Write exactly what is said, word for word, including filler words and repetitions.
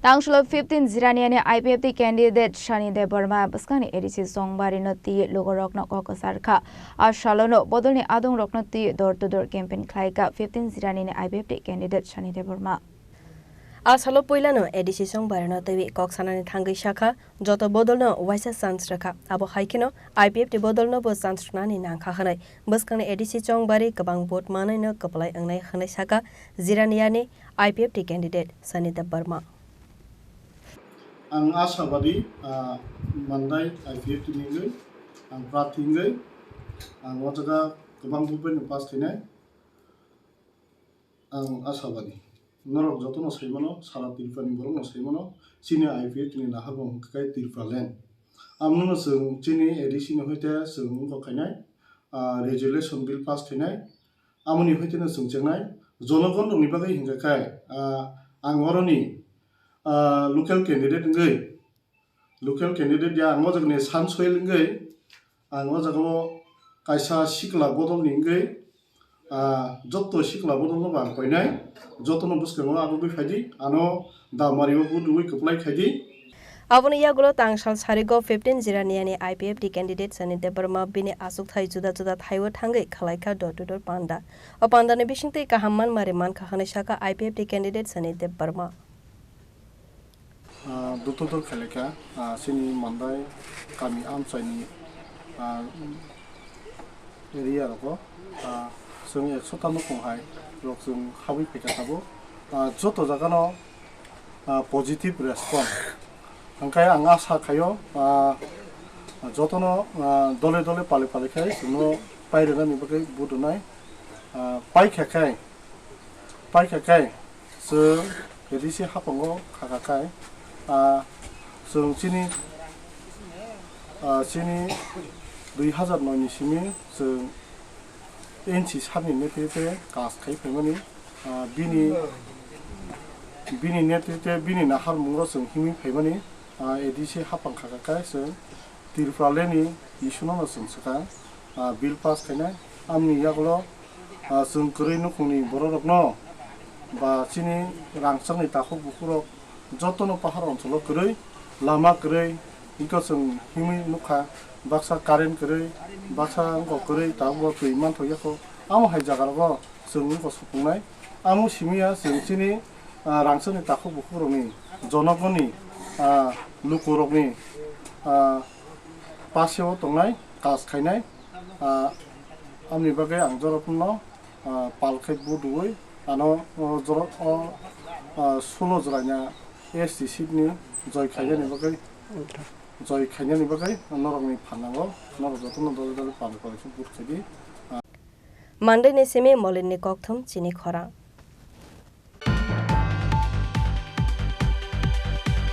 Tang salo fifteen Jiraniani I P F T candidate Sani Debbarma bwskangni A D C Chongbari no twi lugurokno kok kwchar kha. A salono bodolni adongrokno twi door to door campaign khlai kha fifteen Jiraniani I P F T candidate Sani Debbarma. A salo puilano A D C Chongbari no twi kok sanani thangwi sakha, joto bodolno waisa chance rwkha. Abo hai kheno I P F T bodolno bo chance rwnani nangkha hwnwi bwskangni A D C Chongbari kwbang vote manwi no kwplai wngnai hwnwi sakha Jiraniani I P F T candidate Sani Debbarma. Ang ashabadi, ah, Mandai I P F T ni wngwi, ang prarthi wngwi, ang o jaga kwbang vote bai no pass khainai. Ang ashabadi. Norok jotono sai mano, sara Tripura ni borok no sai mano, chini I P F T ni naharmung hwnkhe Tripura land. Amno no chwng chini A D C ni hoite chwng wngkok khainai, ah, resolution bill pass khainai, amoni hoite no chwng chengnai, jonogon rokni bagwi hwnkhe, ah, ang oroni, ah, local candidate wngwi, local candidate ya ang o jagani San Soil wngwi, ang o jagao kaisa sikla bodolni wngwi, ah, jotto sikla bodolno bo ang koinai, jotono bwskango abugwi phaidi, ano Damari o vote rwui kwplai khaidi. Aboni yagulo tangsal sarigo fifteen Jiraniani I P F T candidate Sani Debbarma bini achukthai juda juda thaio thangwi khwlaikha door to door panda. O pandani bisingtwi kaham manmari mankha hwnwi sakha I P F T candidate Sani Debbarma. Ah, door to door khwlaikha, ah, chini Mandai kami amchaini, ah, area rogo, ah, chwng ekso ta nukhung hai rok chwng habwi phaikha tabuk. Ah, joto jagano, ah, positive response. Hwnkhe ang asa khaio, ah, jotono, ah, dole dole pale pale khai chwngno pairwnani bagwi vote rwnai. Ah, paikha khai, paikha khai chwng A D C haphango khakha khai, ah, chwng chini, ah, chini dui hazar noi ni simi chwng N C sir ni netrite kas khai phaimani, ah, bini, bini netrite bini naharmungo chwng himwi phaimani, ah, A D C haphang khakha khai chwng Tripura land ni issue no chwng swkang, ah, bill pass khainai. Amni yagulo, ah, chwng kwrwi nukhungni bororokno ba chini rangchakni takhuk bukhukrok jotono pahar oncholo kwrwi, lama kwrwi, hwnkhe chwng himwi nukha, baksa current kwrwi, baksa wngkok kwrwi, tabukbo twi manthokya kho. Amo hai jagarogo chwng wngkha supungnai. Amo simi ya chwng chini, ah, rangchakni takhuk bukhukrokni, jonogoni, ah, lukurokni, ah, paseo tongnai, kas khainai. Ah, amni bagwi ang jorokno, ah, pal khai vote rwui ano, o jora, o, ah, sulo jora nya S T seat ni joi khainani bagwi, joi khainani bagwi norokni phanango norok jotono dole dole pal pal khe vote khaidi. Mandai ni simi Molin ni kokthum chini khorang.